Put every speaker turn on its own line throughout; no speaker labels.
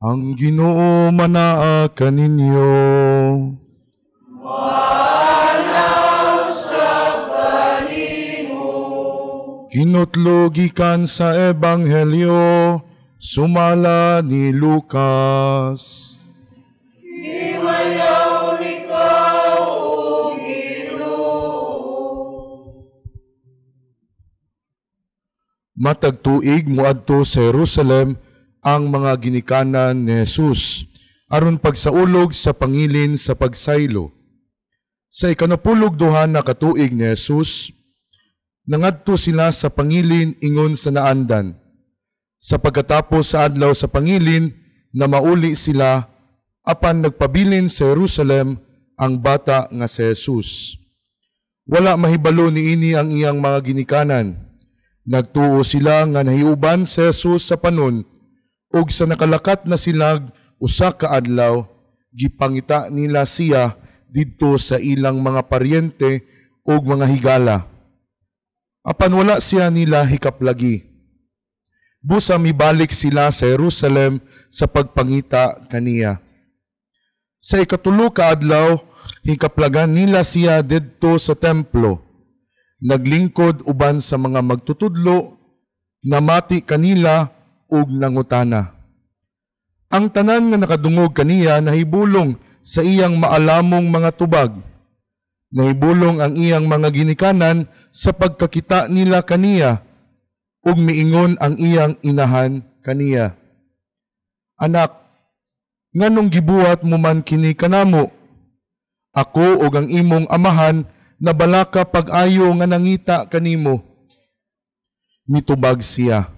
Ang Ginoo manaa kaninyo.
Manaw sa kanimo.
Kinutlo gikan sa Ebanghelyo sumala ni Lucas.
Gimayaw ikaw, O Ginoo.
Matag tuig moadto sa Jerusalem ang mga ginikanan ni Jesus aron pagsaulog sa pangilin sa pagsaylo. Sa 12 na katuig ni Jesus, nangadto sila sa pangilin ingon sa naandan. Sa pagkatapos sa adlaw sa pangilin, na mauli sila, apan nagpabilin sa Jerusalem ang bata nga si Jesus. Wala mahibalo niini ang iyang mga ginikanan. Nagtuo sila nga nahiuban si Jesus sa panon, ug sa nakalakat na silag usa ka adlaw, gipangita nila siya didto sa ilang mga paryente ug mga higala. Apan wala siya nila hikaplagi. Busa mibalik sila sa Jerusalem sa pagpangita kaniya. Sa 3 ka adlaw, hikaplagan nila siya didto sa templo. Naglingkod uban sa mga magtutudlo, namati kanila ug nangutana. Ang tanan nga nakadungog kaniya nahibulong sa iyang maalamong mga tubag. Nahibulong ang iyang mga ginikanan sa pagkakita nila kaniya, ug miingon ang iyang inahan kaniya. Anak, nganong gibuhat mo man kini kanamo? Ako ug ang imong amahan nabalaka pag-ayo nga nangita kanimo. Mitubag siya,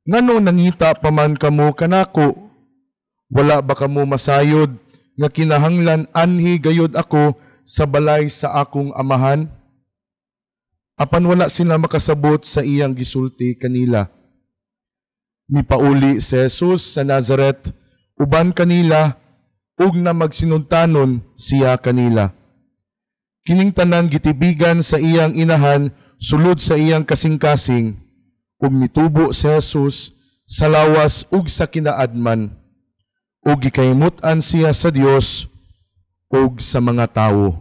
nganong nangita pa man kamo kanako? Wala ba kamo masayod nga kinahanglan anhi gayod ako sa balay sa akong amahan? Apan wala sila makasabot sa iyang gisulti kanila. Mipauli si Jesus sa Nazaret uban kanila ug na magsinuntanon siya kanila. Kining tanan gitibigan sa iyang inahan sulod sa iyang kasing-kasing, ug mitubo si Jesus sa lawas ug sa kinaadman, ug gikahimut-an siya sa Dios ug sa mga tawo.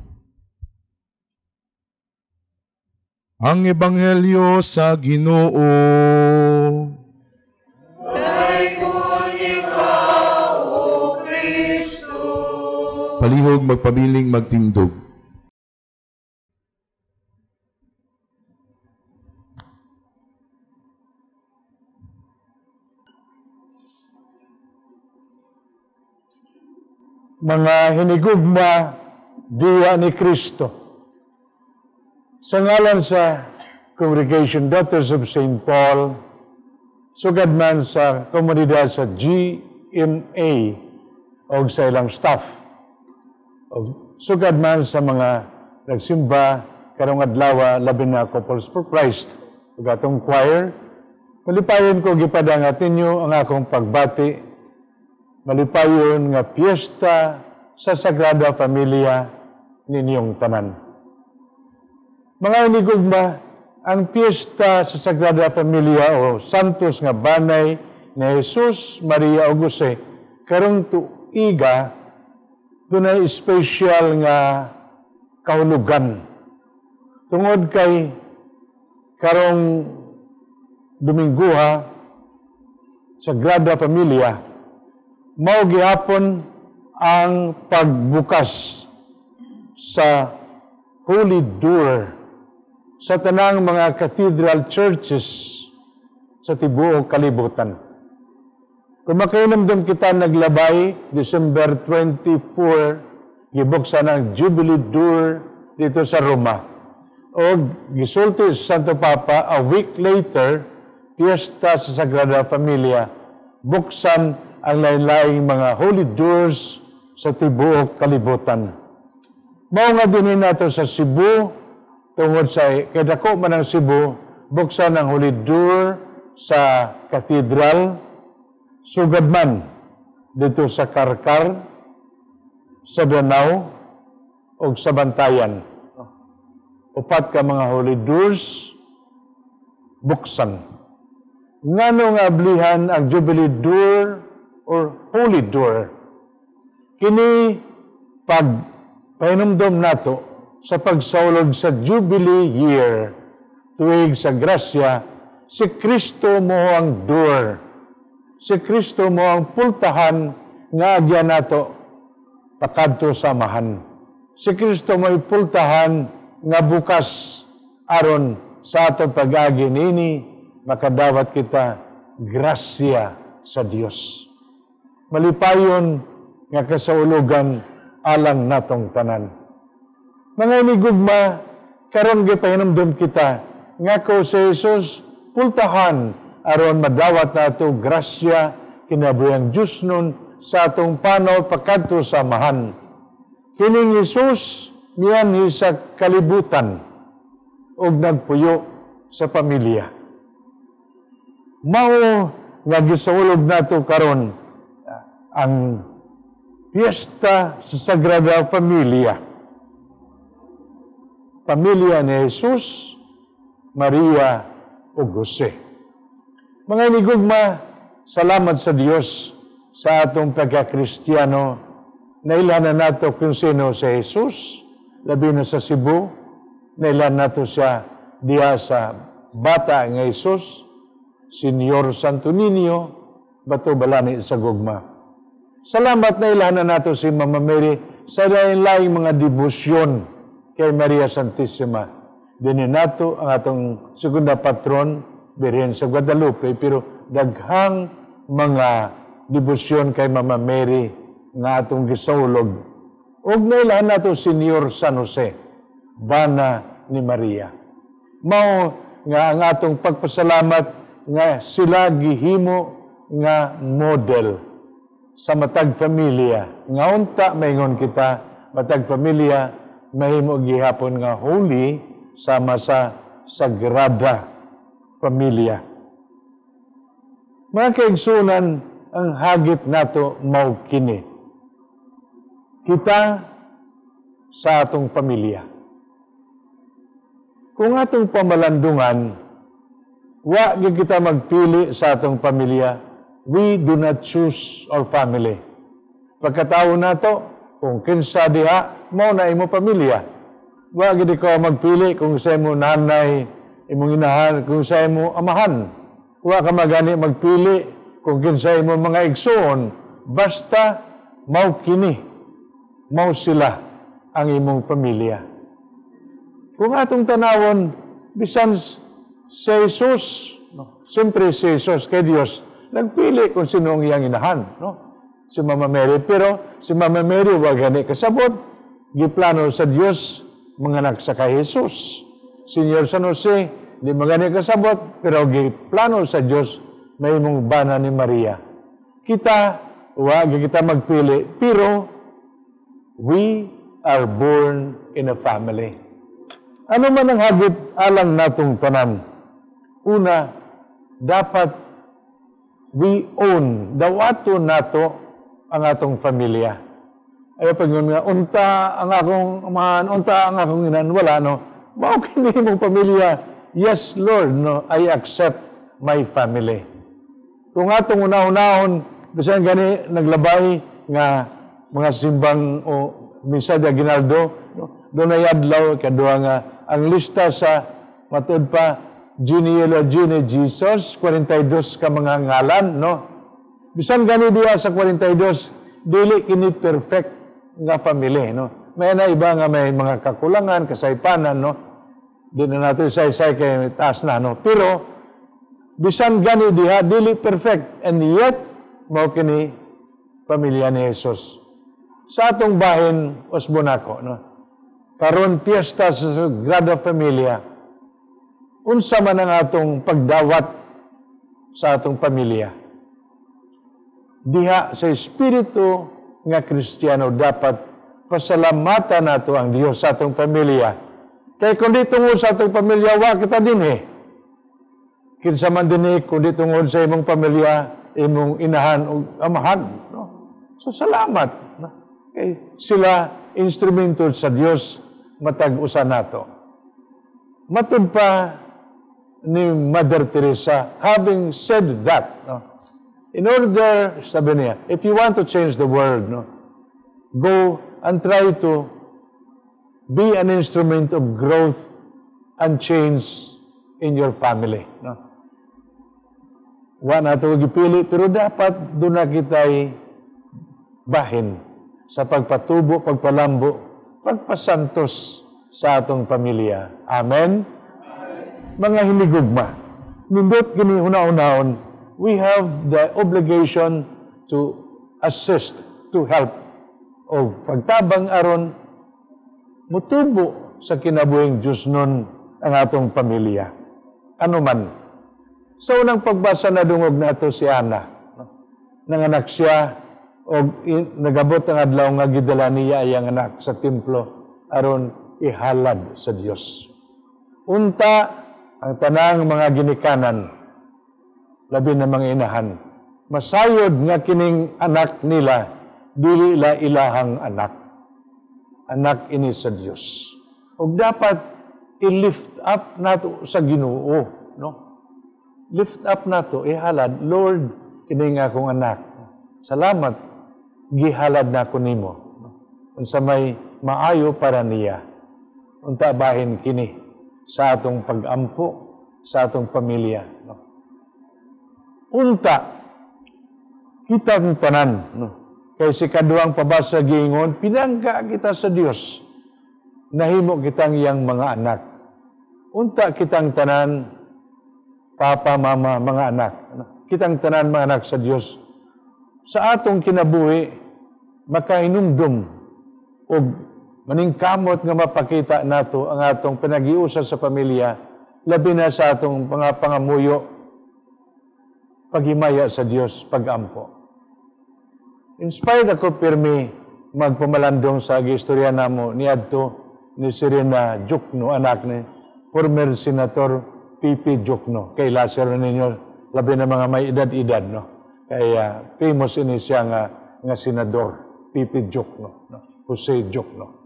Ang Ebanghelyo sa Ginoo.
Dayon ikaw, O Kristo.
Palihog magpabiling magtindog.
Mga hinigugma diya ni Kristo. Sa ngalan sa Congregation Daughters of Saint Paul, sugad man sa komunidad sa GMA o sa ilang staff, o sugad man sa mga nagsimba karong adlaw, labi na Couples for Christ ug atong choir, malipayon ko gipadangat ninyo ang akong pagbati. Malipayon nga piyesta sa Sagrada Familia ninyong tanan. Mga inigugma, ang piyesta sa Sagrada Familia o Santos nga Banay ni Jesus, Maria ug Jose karong tuiga dunay espesyal nga kahulugan. Tungod kay karong Domingguha, Sagrada Familia, mao gihapon ang pagbukas sa Holy Door sa tanang mga cathedral churches sa tibuok kalibutan. Kung makainamdam kita naglabay, December 24, gibuksan ang Jubilee Door dito sa Roma. O gisulti sa Santo Papa, a week later, piyesta sa Sagrada Familia, buksan ang lain-laing mga holy doors sa tibuok kalibutan. Mao nga dinhi nato sa Cebu, tungod sa kay dako man ang Cebu, buksan ang holy door sa cathedral, sugad man dito sa Carcar, sa Danao, ug sa Bantayan. Upat ka mga holy doors, buksan. Ngano nga ablihan ang Jubilee Door or holy door. Kini pag pahinumdom nato sa pagsaulog sa Jubilee Year, tuig sa grasya, si Kristo mao ang door. Si Kristo mao ang pultahan nga agyan nato pakadto sa Amahan. Si Kristo mo'y pultahan nga bukas aron sa atong pag-agi nini makadawat kita grasya sa Dios. Malipayon nga kasaulugan alang natong tanan. Mga inigugma, karon gipahinumdum kita nga ko si Jesus pultahan aron madawat nato grasya, kinabuhang Diyosnon sa atong panaw pakadto sa Amahan. Kining Jesus mianhi sa kalibutan ug nagpuyo sa pamilya. Mao nga gisaulog nato karon ang piyesta sa Sagrada Familia. Pamilya ni Jesus, Maria ug Jose. Mga inigugma, salamat sa Dios sa atong pagka-Kristiyano. Nailhan na nato kung sino si Jesus, labi na sa Cebu, nailhan nato siya diha sa bata nga Jesus, Senyor Santo Niño, Bato Balani sa gugma. Salamat na ilhan na nato si Mama Mary sa lain-laing mga debosyon kay Maria Santissima. Dini nato ang atong segunda patron, Birhen sa Guadalupe, pero daghang mga debosyon kay Mama Mary nga atong gisaulog. Ug nailhan nato Senyor San Jose, bana ni Maria. Mao nga ang atong pagpasalamat nga sila gihimo nga model sa matag pamilya. Nga unta maingon kita, matag pamilya mahimo gihapon nga holy sama sa Sagrada Familia. Mga kaigsunan, ang hagit nato mao kini. Kita sa atong pamilya. Kung atong pamalandungan, wa gyud kita magpili sa atong pamilya. We do not choose our family. Pagkatao nato, kung kinsa diha, mao na imo pamilya. Wa gyud ikaw magpili kung sa imo nanay, imong inahan, kung sa imo amahan. Wa ka magani magpili kung kinsa imo mga igsoon, basta mao kini, mao sila ang imong pamilya. Kung atong tanawon, bisan si Jesus, no? Siyempre si Jesus kay Dios, nagpili kung sino ang iyang inahan, no? Si Mama Mary. Pero si Mama Mary, wa gani kasabot, giplano sa Dios, manganak sa kay Jesus. Senyor San Jose, di magani kasabot, pero giplano sa Dios, mahimong bana ni Maria. Kita, wa kita magpili, pero we are born in a family. Ano man ang hagit alang natong tanan? Una, dapat we own, dawato nato ang atong pamilya. Ay pag nga, unta ang akong amahan, unta ang akong inan, wala, no? Mao kini imong pamilya. Yes, Lord, no, I accept my family. Kung atong una-unahon, bisan gani naglabay nga mga simbang o misa de Aguinaldo, no, dunay adlaw kaduha nga ang lista sa matud pa genealogy ni Jesus, 42 ka mga ngalan, no? Bisan gani diha sa 42, dili kini perfect nga family, no? May na iba nga may mga kakulangan, kasaypanan, no? Di na nato isay-isay kay taas na, no? Pero bisan gani diha dili perfect, and yet mao kini pamilya ni Jesus. Sa atong bahin Osbonako, no? Karon piyesta sa Sagrada Familia, unsa man ang atong pagdawat sa atong pamilya? Diha sa espiritu nga Kristiyano, dapat pasalamatan nato ang Dios sa atong pamilya. Kay kung di tungod sa atong pamilya, wa kita dinhi. Kinsa man dinhi kung di tungod sa imong pamilya, imong inahan o amahan, no? So salamat, no? Kay sila instrumento sa Dios matag usa nato. Matud pa ni Mother Teresa, having said that, no? In order, sabi niya, if you want to change the world, no, go and try to be an instrument of growth and change in your family. No? Wa nato gipili, pero dapat duna kita'y bahin sa pagpatubo, pagpalambo, pagpasantos sa atong pamilya. Amen? Mga hinigugma, nindot kini huna-hunaon, we have the obligation to assist, to help, o pagtabang aron mutubo sa kinabuhing Diyosnon ang atong pamilya. Ano man. Sa unang pagbasa, nadungog nato si Ana. No? Nanganak siya og nagabot ang adlaw nga gidala niya iyang anak sa templo aron ihalad sa Dios. Unta ang tanang mga ginikanan, labi na mga inahan, masayod nga kining anak nila dili la ilahang anak. Anak ini sa Dios. Ug dapat i-lift up nato sa Ginoo, no? Lift up nato, ihalad, "Lord, kini nga akong anak. Salamat, gihalad nako nimo. Unsa may maayo para niya." Unta bahin kini sa atong pag-ampo, sa atong pamilya, no? Unta kitang tanan, no? Kay sa ikaduhang pabasa giingon, pinangga kita sa Dios. Nahimo kitang iyang mga anak. Unta kitang tanan, papa, mama, mga anak, no? Kitang tanan mga anak sa Dios. Sa atong kinabuhi, makahinumdum og maningkamot nga mapakita nato ang atong panagiusa sa pamilya, labi na sa atong mga pangamuyo, paghimaya sa Dios, pagampo. Inspired ako pirmi magpamalandong sa gistorya namo niadto ni Serena Diokno, anak ni former Senator P.P. Diokno. Kay laser ninyo, labi na mga may edad-edad, no? Kaya famous ini siya nga senador, P.P. Diokno, no? Jose Diokno.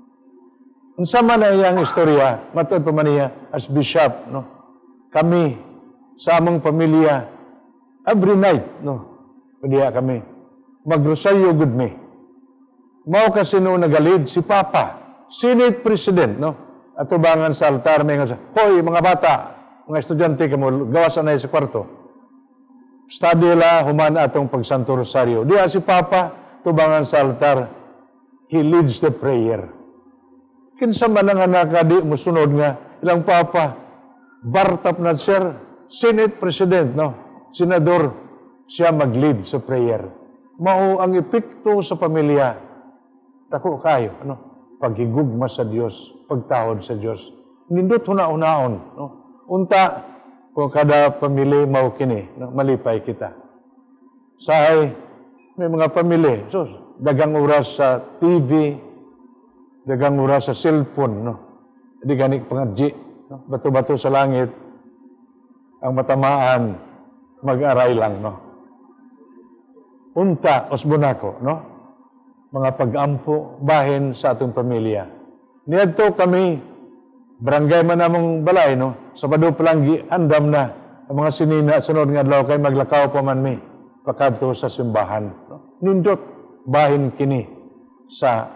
Unsa man na iyang istorya, matod pa man niya as bishop, no? Kami sa among pamilya, every night, no? Diya kami magrosaryo gud mi. Mao kasi no naga-lead si Papa, Senate President, no? Atubangan sa altar may nga, "Hoy mga bata, mga estudyante kamo, gawas na sa kwarto. Study la human atong pagsanto rosaryo." Diya si Papa, tubangan sa altar, he leads the prayer. Kinsa man ang anak nga di musunod nga ilang papa, bar top notcher, Senate President, no? Senador, siya mag-lead sa prayer. Mao ang epekto sa pamilya. Dako kayo, ano? Paghigugma sa Dios, pagtahod sa Dios. Nindot huna-hunaon, no? Unta kung kada pamilya mao kini, no? Malipay kita. Sahay may mga pamilya, so dagang oras sa TV, dagang oras sa cellphone, no? Di gani pangadji, no? Bato-bato sa langit, ang matamaan, mag-aray lang, no? Unta, usbon nako, no? Mga pag-ampo, bahin sa atong pamilya. Niadto kami, barangay man namong balay, no? Sabado pa lang, andam na ang mga sinina, sunod nga adlaw kay maglakaw pa man mi pakadto sa simbahan. No? Nindot, bahin kini sa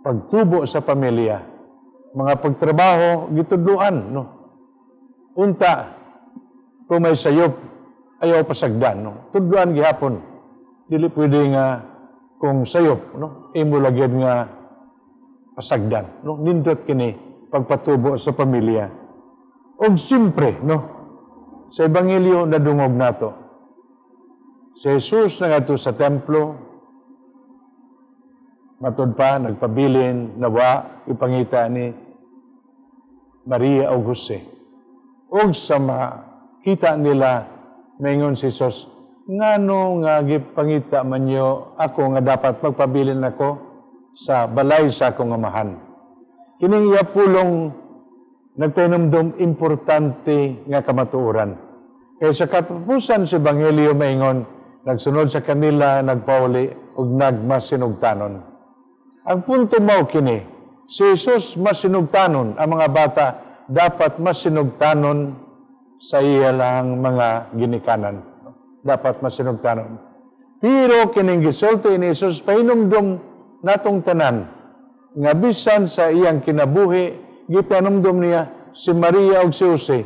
pagtubo sa pamilya. Mga pagtrabaho, gitudluan, no? Unta, kung may sayop, ayaw pasagdan, no? Tudluan gihapon. Dili pwede nga kung sayop, no? Imo lagyan nga pasagdan, no? Nindot kini pagpatubo sa pamilya. Og simpre, no? Sa Ebanghelyo nadungog nato. Si Jesus nangadto sa templo, matud pa nagpabilin nawa ipangita ni Maria o Jose. Og sa makita nila, maingon si Jesus, "Ngano nga gipangita man nyo ako nga dapat magpabilin ako sa balay sa akong amahan?" Kining iya pulong nagpahinumdom importante nga kamatuoran. Kay sa katapusan sa Ebanghelyo maingon, nagsunod sa kanila, nagpauli ug nagmasinugtanon. Ang punto mao kini, si Jesus masinugtanon, ang mga bata dapat masinugtanon sa iya lang mga ginikanan. Dapat masinugtanon. Pero kining gisulti ni Jesus pahinumdum natong tanan nga bisan sa iyang kinabuhi, gipanumdum niya si Maria ug si Jose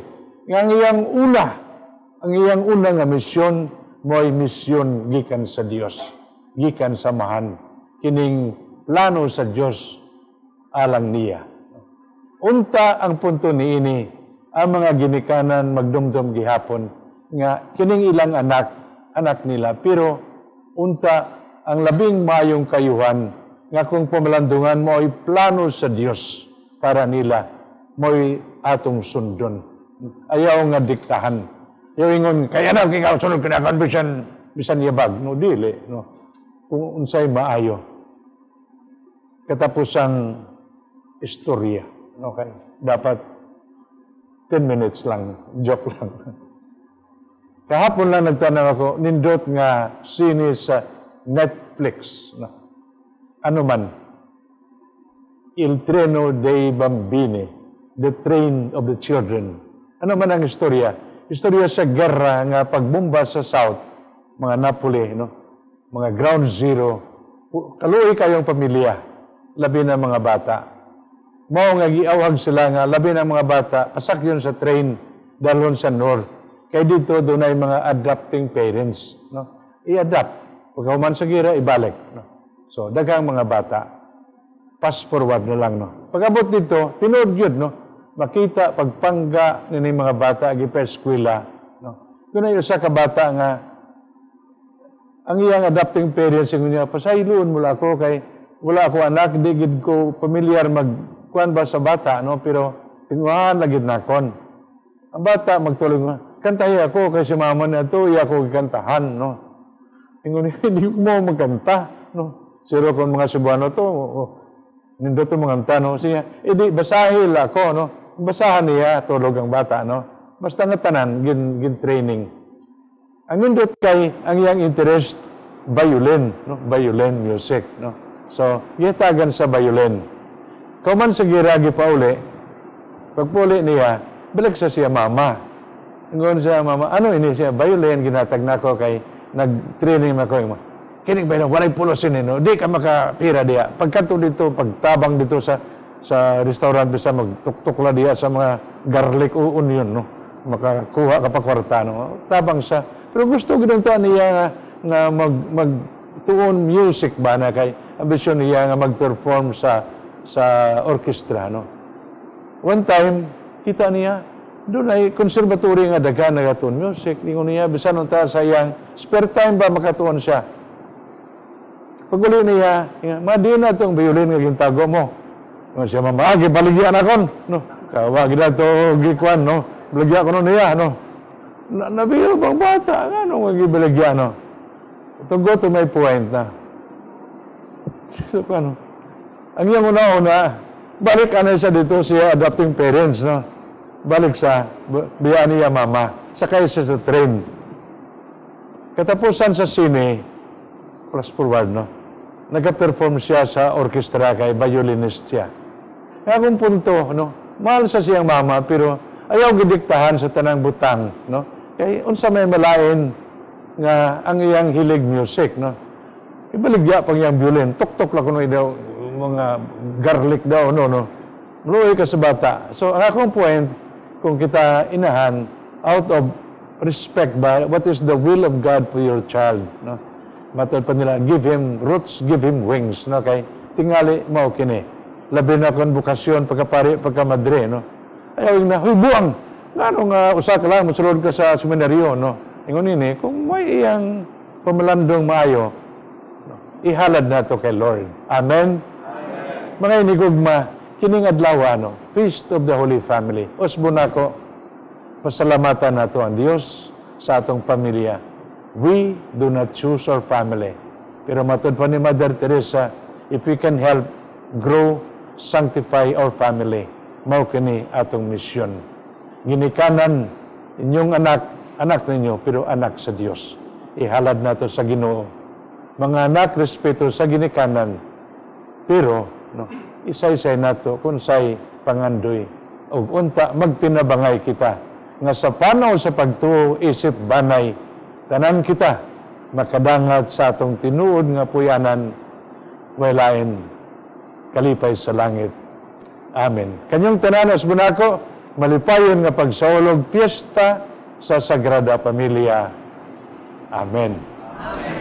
nga ang iyang una nga misyon mo'y misyon gikan sa Dios, gikan sa Amahan, kining plano sa Dios alang niya. Unta ang punto niini, ang mga ginikanan magdumdum gihapon nga kining ilang anak, anak nila, pero unta ang labing mayong kayuhan nga kung pamalandungan mo ay plano sa Dios para nila, mo'y atong sundon. Ayaw nga diktahan. Ayaw ingon, kaya na ikaw sunod kinakan bisan bisan yabag. No, dili. No. Kung unsay maayo. Katapusang istorya. Okay. Dapat 10 minutes lang. Joke lang. Kahapon lang nagtanaw ako, nindot nga sine sa Netflix. No. Ano man? Il Treno dei Bambini, The Train of the Children. Ano man ang istorya? Istorya sa gera nga pagbomba sa South, mga Napoli, no? Mga ground zero. Kaluoy kayong pamilya, labi na mga bata. Mao nga giawhag sila nga labi na mga bata, pasakyon sa train, dalhon sa North. Kay dito dunay mga adopting parents, no? I-adopt. Pagkahuman sa gira, ibalik, no? So, daghang mga bata. Fast forward na lang, no? Pag-abot dito, tinuod yun, no? Makita pagpangga ni mga bata gipa eskwela, no? Dunay usa ka bata nga ang iyang adopting parents ingon niya, "Pasayloon mo lang ako kay wala ako anak, di gid ko pamilyar mag kuan ba sa bata, no? Pero tinguhan lagi nakon." Ang bata magtulog, "Kantahi ako kay si mama na to, iya ko gikantahan, no?" Ingon niya, "Hindi mo magkanta, no?" Siro kung mga Cebuano to, oh, nindot to manganta, no? Siya, edi basahi la ako, no? Basahan niya, tulog ang bata, no? Basta nga tanan, gin training. Ang nindot kay, ang iyang interest, violin, no? Violin music, no? So, gihatagan sa violin. Kauman sa gira gipauli, pagpuli niya, balik sa siya mama. Ingon siya mama, "Ano ini siya?" "Violin, ginatag nako kay nag-training na ko." "Kining violin, walay pulos ini, no? Di ka makapira diya. Pagkanto dito, pagtabang dito sa restaurant, bisa magtuktok la diya sa mga garlic o onion, no? Makakuha ka pa kwarta, no?" Tabang sa. Pero gusto ginunta niya nga mag tuon music ba na kay ambisyon niya nga mag-perform sa orchestra, no? One time, kita niya, doon ay conservatory nga daghan nagatuon music. Ingon niya, bisan unta sa iyang spare time ba makatuon siya. Pag uli niya, "Ma, di na itong violin nga gintago mo." Ingon siya, "Mama, ah, gibaligyan akon. No, kawag na to gikuan, no? Baligyan ko no niya, no?" Na, nabiyo bang bata? Ano nga gibaligyan, no? To go to my point na. So, ano? Ang iyang una-una, balik ano siya dito siya adopting parents, no? Balik sa biya niya mama. Sakay siya sa train. Katapusan sa sine, plus forward, no? Nagka-perform siya sa orkestra kay violinist siya. Kaya akong punto, no? Mahal sa siyang mama, pero ayaw gidiktahan sa tanang butang, no? Kay unsa may malain nga ang iyang hilig music, no? Ibaligya pang iyang violin, tuk-tuk lang kuno daw mga garlic daw, no, no? Maluoy ka sa bata. So, ang akong point, kung kita inahan, out of respect ba, what is the will of God for your child, no? Matod pa nila, give him roots, give him wings, no? Kay tingali mao kini. Labi na kon bokasyon pagkapari, pagkamadre, no? Ayaw na, "Huy, buang! Ngano nga usa ka lang, mosulod ka sa seminaryo, no?" Ingon ini, kung may iyang pamalandong maayo, no, ihalad na to kay Lord. Amen? Amen. Mga inigugma, kining adlaw, no, Feast of the Holy Family. Usbo nako, pasalamatan nato ang Dios sa atong pamilya. We do not choose our family. Pero matod pa ni Mother Teresa, if we can help grow, sanctify our family, mao kini atong misyon. Ginikanan, inyong anak, anak ninyo, pero anak sa Dios. Ihalad nato sa Ginoo. Mga anak, respeto sa ginikanan, pero no, isaysay nato kung say pangandoy. Ug unta magtinabangay kita nga sa panaw sa pagtuo isip banay. Tanan kita makadangat sa atong tinuod nga puyanan, way lain, kalipay sa langit. Amen. Kanyong tanan usbon nako, malipayon nga pagsaulog, piyesta sa Sagrada Familia. Amen.
Amen.